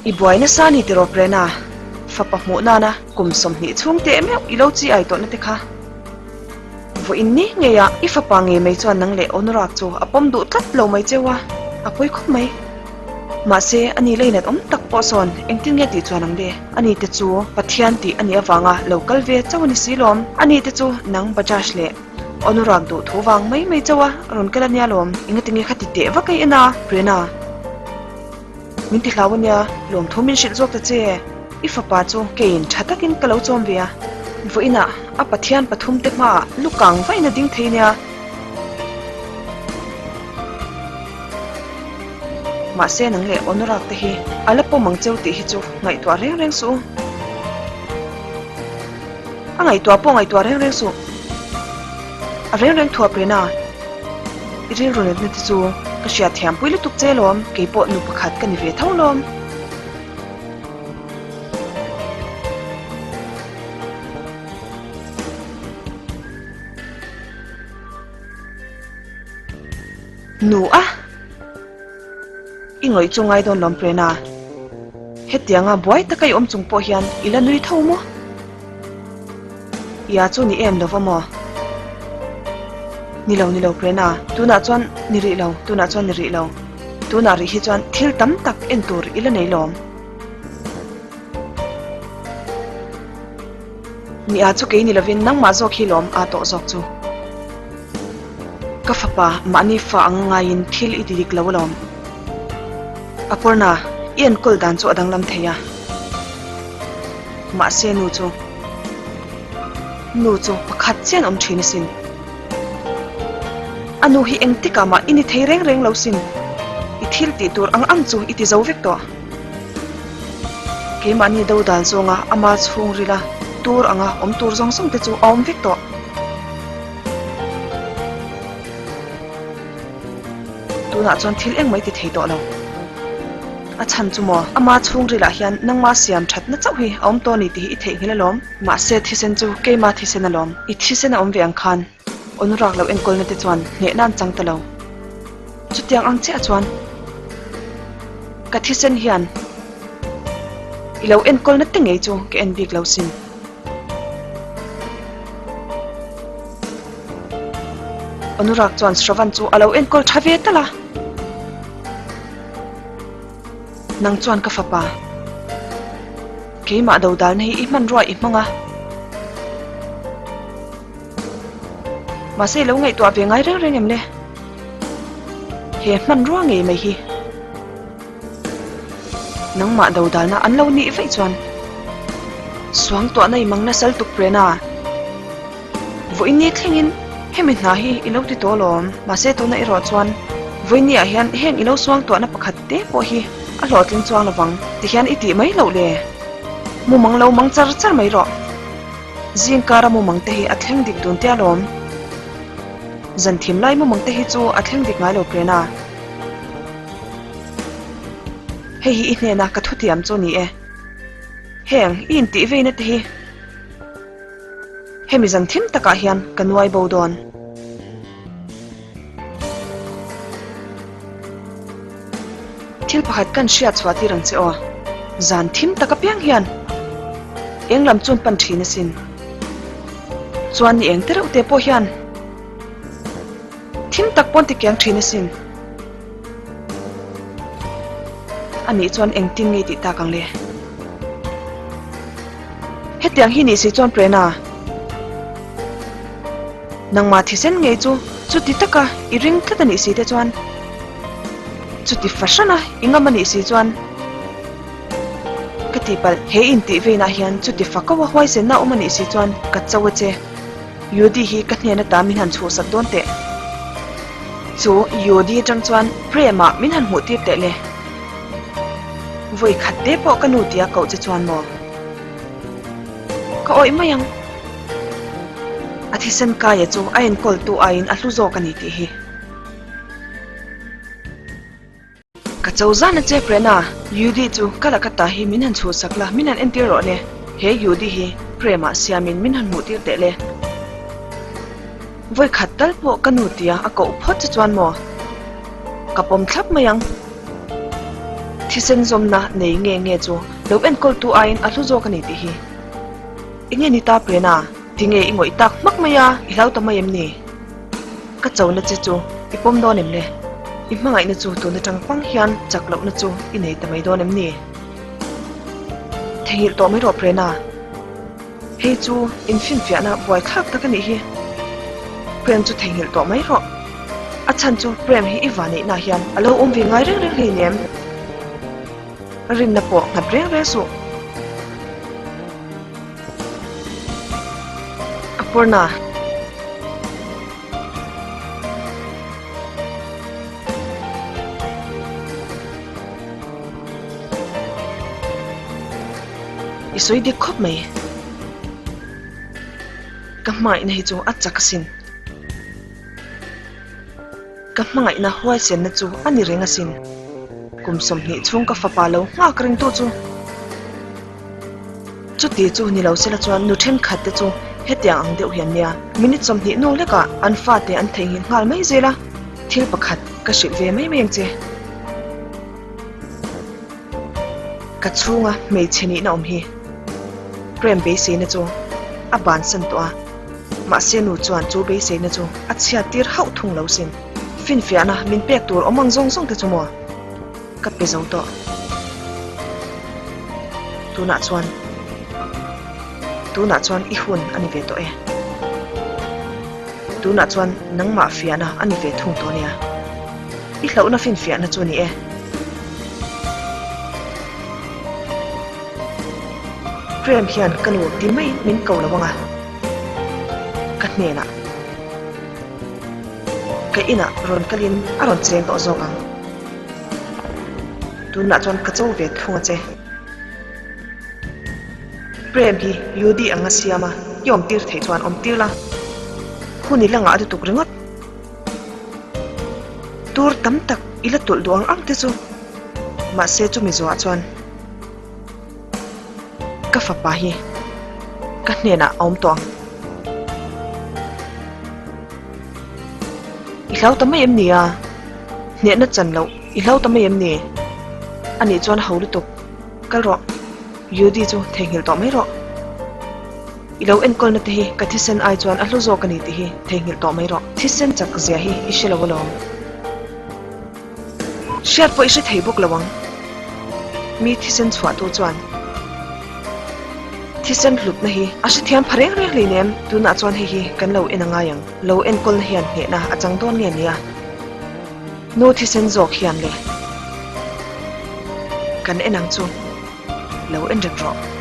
I buai nasa a ni tiraw Prena? Fapa hmuh nana kum 20 chhung teh meuh i lo chi ai tawhna te kha. Vawiin ni ngeiah i fapa ngei mai chuan nang leh Onurak chu a pawm duh tlat lo mai cheu a, a pawi khawp mai. Mahse, a ni leinat awm tak pawh sawn engtin nge tih chuan ang le? A ni te chu Pathian tih a nih avanga lo kal ve chauh a ni si lawm. A ni te chu nang Bajaj leh Onurak duh thu vang mai mai chauh a rawn kal a nia lawm. Engatinge kha ti teh vak ei en a, Prena? Min ti hlau a nia, lawmthu min hrilh zawk ta che. I fapa chu keiin tha takin ka lo chawm ve a, vawiinah a Pathian pathumte hmaah lu kang vain a ding thei nia. Mahse nang leh Onurak te hi a la pawm ang cheu tih hi chu ngaihtuah reng reng suh u. A ngaihtuah pawh ngaihtuah reng reng suh. A reng reng thuap reng a, i rilru natna te chu ka hriat thiam pui lutuk che lawm, kei pawh nu pakhat ka ni ve tho lawm. Nu a! I ngawih chu ngai dawn lawm Prena. Hetianga buai taka i awm chung pawh hian i la nui tho maw? Ia chu ni em lova maw? Ni lo, ni lo Prena, tunah chuan ni rih lo, tunah chuan ni rih lo. Tunah rih hi chuan thil tam tak en tur i la nei lawm. Nia chu kei ni lovin nangmah zawk hi lawm aa tawh zawk chu. Ka fapa mahni fa anga ngaiin thil i ti dik lo alawm. Aporna, i enkawl dan chu a danglam thei a. Mahse nu chu, nu chu pakhat chian awm thin asin. A nu hi engtikah mah i ni thei reng reng lo sin. I thil tih tur ang ang chu i ti zo vek tawh. Keimahni dodal zawnga ama chhungrila tur anga awm tur zawng zawng te chu a awm vek tawh. Tunah chuan thil engmah i ti thei tawh lo. A chhan chu maw, ama chhungrilah hian nangma siam thatna chauh hi a awm tawh a ni tih hi i theihnghilh alawm. Mahse thisen chu keima thisen alawm. I thisen a awm ve ang khan Onurak lo enkawlna te chuan hnehna an chang ta lo. Chutiang ang chiah chuan ka thisen hian i lo enkawlna te ngei chu ka en bik lo sin. Anurag chuan Shravan chu a lo enkawl tha ve tal a. Nang chuan ka fapa, keimah dodalna hi i hmanrua i hmang a. Mahse i lo ngaihtuah ve ngai reng reng em le? He hmanrua ngei mai hi. Nangmah dodalna an lo nih vaih chuan suangtuahna i mang nasal tuk Prena. Vawiini thlengin hemi hna hi i lo ti tawh alawm. Mahse tuna erawh chuan vawiini ah hian heng i lo suangtuahna pakhat te pawh hi a hlawhtling chuang lovang ti hian i tih mai loh le. Mumang lo mang char char mai rawh. Zingkara mumang te hi a thleng dik dun tia lawm. Zan thim lai mumang te hi chu a thleng dik ngai lo Prena. Hei hi i hnena ka thutiam chu ni e. Heng, i intih veina te hi hemi zan thim takah hian ka nuai bo dawn. Thil pakhat kan hriat chhuah tir ang che aw. Zan thim tak apiang hian eng lam chuan pan thin asin. Chuan ni eng te reuh te pawh hian thim tak pawn ti kiang thin asin. A nih chuan engtin nge tih tak ang le? Hetiang hi nih si chuan Prena, nangmah thisen ngei chu chuti taka i ring tlat a nih si te chuan, chuti fahrana i ngam a nih si chuan ka tihpalh he intih veinah hian chuti fakaua huaisenna a awm a nih si chuan ka cho a che. Yudi hi ka hnen ata min han chhuhsak dawn teh. Chu Yudi atang chuan Prema min han hmuh tir teh le. Vawi khat te pawh ka nu tia koh che chuan maw? Ka awih mai ang. A thisen kaia chu a enkawltu aiin a hlu zawk a ni tih hi. Ka cho zan a che Prena, Yudi chu ka laka ta hi min han chhuhsak la, min han entir rawh le. He Yudi hi Prema siamin min han hmuh tir teh le. Vawi khat tal pawh ka nu tia a koh phawt che chuan maw? Ka pawm thlap mai ang. Thisen zawmna nei nge nge chu lo enkawltu aiin a hlu zawk a ni tih hi. Enge ni ta Prena? Tinge i ngawih tak hmak mai a, i hlau ta mai em ni? Ka chona che chu i pawm dawn em le? I hmangaihna chu tun atang pang hian chak lohna chu i nei ta mai dawn em ni? Theihnghilh tawh mai rawh Prena. Hei chu infinfiahna buaithlak tak a nih hi. Prem chu theihnghilh tawh mai rawh. A chhan chu Prem hi i vaneihna hian a lo awm ve ngai reng reng hleinem. Rinna pawh nghat reng reng suh. Apurna. I sawi dik khawp mai. Ka hmangaihna hi chu a chak asin. Ka hmangaihna huaisenna chu a ni reng asin. Kum 20 chhung ka fapa lo nghak rengtu chu. Chuti chu ni lo sela chuan nu thenkhat te chu hetiang ang deuh hian nia minute 20 nu hlekah an fate an theihnghilh nghal mai zel a, thil pakhat ka hrilh ve mai mai ang che. Ka chhunga hmeichhe nihna awm hi Prem beiseina chu a bansan tawh a, mahse nu chuan chu beiseina chu a chhiat tir hauh thung lo sin. Finfiahna min pek tur awm ang zawng zawng te chu maw ka pe zo tawh. Tunah chuan tunah chuan i hun a ni ve tawh e. Tunah chuan nangmah fiahna a ni ve thung tawh nia. I hlauhna finfiahna chu a ni e. Prem hian ka nu ti mai min ko lo ang a, ka hnenah ka inah rawn kalin a rawn cheng tawh zawk ang. Tunah chuan ka cho ve thung a che. Prem hi Yudi anga siam a, i awmtir theih chuan awmtir la. Hun i la ngah lutuk ringawt. Tur tam tak i la tulh duh ang ang te chu. Mahse chumi zawhah chuan ka fapa hi ka hnenah a awm tawh ang. I hlau ta mai em ni a? Hnehna chan loh i hlau ta mai em ni? Anih chuan ho lutuk. Kal rawh. Yudi chu theihnghilh tawh mai rawh. I lo enkawlna te hi ka thisen ai chuan a hlu zawk a ni tih hi theihnghilh tawh mai rawh. Thisen chak zia hi i hre lo alawm. Hriat pawh i hre thei bawk lo ang. Mi thisen chhuahtu chuan thisen hlutna hi a hrethiam pha reng reng hleinem. Tunah chuan hei hi kan lo en a ngai ang. Lo enkawlna hian hnehna a chang dawn nge nia. Nu thisen zawk hian le. Kan en ang chu. Lo en reng rawh.